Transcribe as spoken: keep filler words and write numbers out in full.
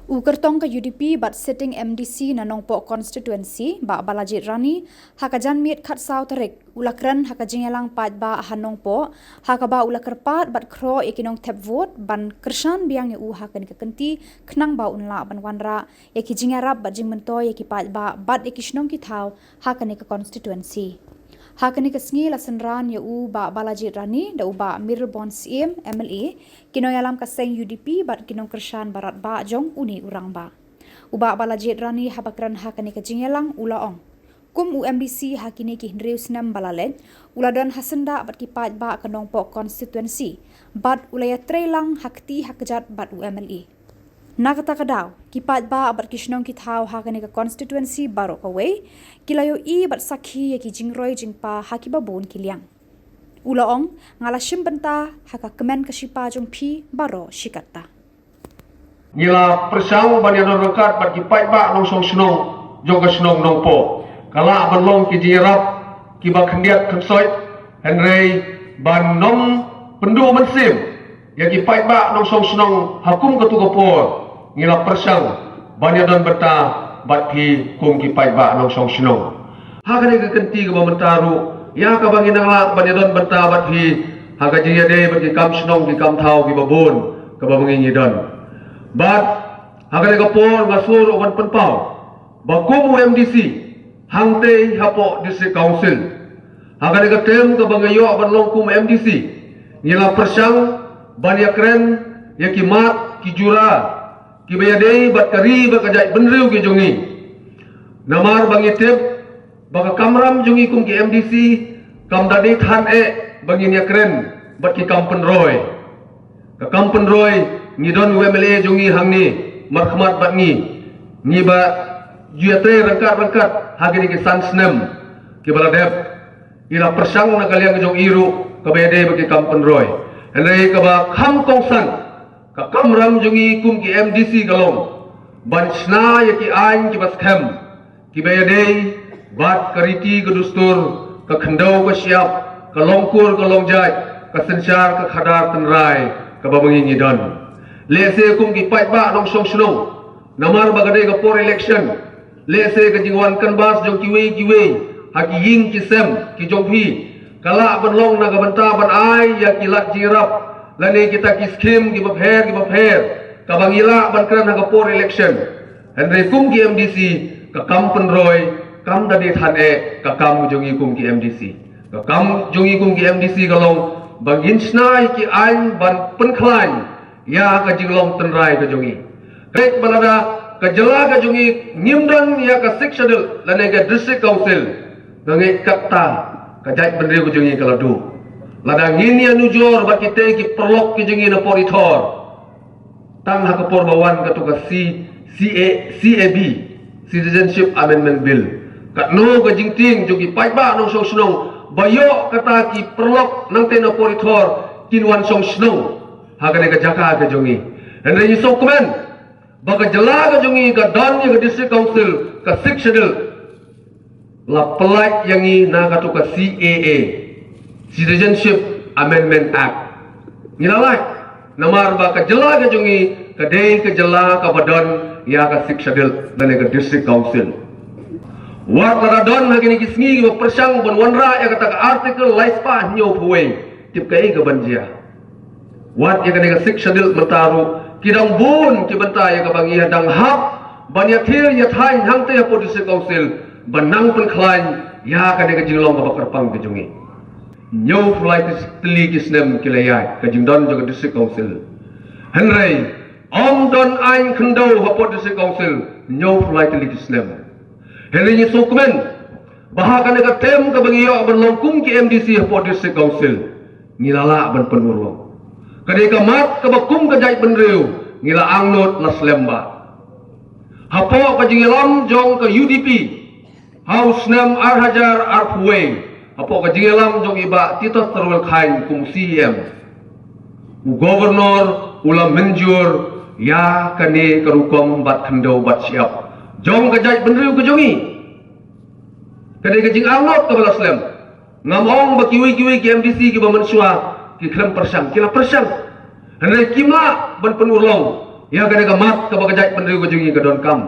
U kyrtong ka U D P bad sitting M D C na Nongpoh Constituency, Bah Balajied Rani, ha ka janmiet khatsaw tarik, u la kren ha ka jingïalang paidbah ha Nongpoh, ha kaba u la kyrpad bad khroh ïa ki nongthep vote ban kyrshan biang ïa u ha kane ka kynti, khnang ba un lah ban wanrah ïa ki jingïarap bad jingmyntoi ïa ki paidbah bad ïa ki shnong ki thaw ha kane ka constituency. Ha kane ka sngi la synran ïa u Bah Balajied Rani da u Bah Mayralborn Syiem, M L A, ki nongïalam ka seng U D P bad ki nongkyrshan baratbah jong une u rangbah. U Bah Balajied Rani haba kren ha kane ka jingïalang u la ong, kum u M D C ha kine ki hynriew snem ba la leit, u la don ha syndah bad ki paidbah ka Nongpoh constituency, bad u la ïatrei lang ha kti ha kjat bad u M L A. Na kata ka daw, ki paidbah bad ki shnong ki thaw ha kane ka constituency baroh kawei, ki la ïohi bad sakhi ïa ki jingroi jingpa ha kiba bun ki liang. U la ong, nga la shim bynta ha ka kmen ka shipa jong phi baroh shi katta. Ngi la pyrshang ban ïadon ryngkat bad ki paidbah nongshong shnong jong ka shnong Nongpoh. Ka lah ban long ki jingïarap kiba khyndiat khynsoit, hynrei ban nym pynduh mynsiem ïa ki paidbah nongshong shnong ha kum katu ka por, ngi la pyrshang ban ïadon bynta bad phi kum ki paidbah nongshong shnong. Ha kane ka kynti kaba mynta ruh, ïa kaba ngi nang lah ban ïadon bynta bad phi ha ka jingïadei bad ki kam shnong ki kam thaw kiba bun kaba ma ngi ngi don. Bad ha kane ka por nga sngew ruh ban pynpaw ba kum u M D C hangtei hapoh District Council, ha kane ka term kaba nga ïoh ban long kum M D C, ngi la pyrshang ban ïakren ïa ki mat ki jura kiba ïadei bad ka ri bad ka jaitbynriew ki jong ngi. Namar ba ngi tip ba ka kamram jong ngi kum ki M D C kam da dei than eh ba ngin ïakren bad ki kam pynroi. Ka kam pynroi, ngi don u M L A jong ngi hangne markhmat bad ngi, ngi ba ju ïatrei ryngkat ryngkat ha kine ki san snem kiba la dep. Ngi la pyrshang na ka liang jong i ruh kaba ïadei bad ki kam pynroi. Hynrei kaba kham kongsan, ka kamram jong ngi kum ki M D C ka long ban shna ïa ki aiñ kiba skhem, kiba ïadei bad ka riti ka dustur, ka khyndew ka shyiap, ka longkur ka longjait, ka synshar ka khadar tynrai kaba ma ngi ngi don. Lehse kum ki paidbah nongshong shnong, namar ba ka dei ka por election, lehse ka jingwan canvass jong kiwei kiwei ha ki ïing ki sem ki jong phi ka lah ban long na ka bynta ban ai ïa ki lad jingïarap lane kita ki skim kiba pher kiba pher kaba ngi lah ban kren ha ka por election. Hynrei kum ki M D C, ka kam pynroi kam da dei than eh ka kam jong ngi kum ki M D C. Ka kam jong ngi kum ki M D C ka long ba ngin shna ïa ki aiñ ban pynkhlaiñ ïa ka jinglong tynrai ka jong ngi. Khreh ba lada ka jylla ka jong ngi ngim don ïa ka Sixth Schedule lane ka District Council, nga ngeit katta ka jaitbynriew ka jong ngi ka la duh. Lada ngin ïa nujor bad kitei ki paralok ki jong ngi na Port Ithor, tang ha ka por ba wan katu ka C, C A, C A B, Citizenship Amendment Bill, katno ka jingtieng jong ki paidbah nongshong shnong ba ïoh kata ki paralok nangtei na Port Ithor kin wan shong shnong ha kane ka jaka ka jong ngi. Hynrei ngi sngewkmen ba ka jylla ka jong ngi ka don ïa ka District Council, ka Sixth Schedule, la pyllait ïa ngi na katu ka C A A, Citizenship Amendment Act. Ngi la lait namar ba ka jylla ka jong ngi ka dei ka jylla kaba don ïa ka Sixth Schedule lane ka District Council. Wat lada don ha kine ki sngi kiba pyrshang ban wanrah ïa kata ka Article laispah hynñiewphew wei, tip kaei kaban jia? Wat ïa kane ka Sixth Schedule mynta ruh ki dang bun ki bynta ïa kaba ngi dang hap ban ïathir ïathaiñ hangtei hapoh District Council ban nang pynkhlaiñ ïa kane ka jinglong kaba kyrpang ka jong ngi. Hynñiewphew lai tylli ki snem ki la ïaid ka jingdon jong ka District Council. Hynrei ym don aiñ khyndew hapoh District Council hynñiewphew lai tylli ki snem. Hynrei ngi sngewkmen ba ha kane ka term kaba ngi ïoh ban long kum ki M D C hapoh District Council, ngi la lah ban pynurlong. Ka dei ka mat kaba kum ka jaitbynriew ngi la angnud la slem bha. Hapoh ka jingïalam jong ka U D P ha u snem ar hajar arphew wei, hapoh ka jingïalam jong i Bah Titosstarwell Chyne kum C E M, u Governor u la mynjur ïa kane ka rukom bat khyndew bat shyiap jong ka jaitbynriew ka jong ngi. Ka dei ka jingangnud kaba la slem. Ngam ong ba kiwei kiwei ki M D C kiba mynshuwa ki khlem pyrshang, ki la pyrshang. Hynrei kim lah ban pynurlong Ïa kane ka mat kaba ka jaitbynriew ka jong ngi ka donkam.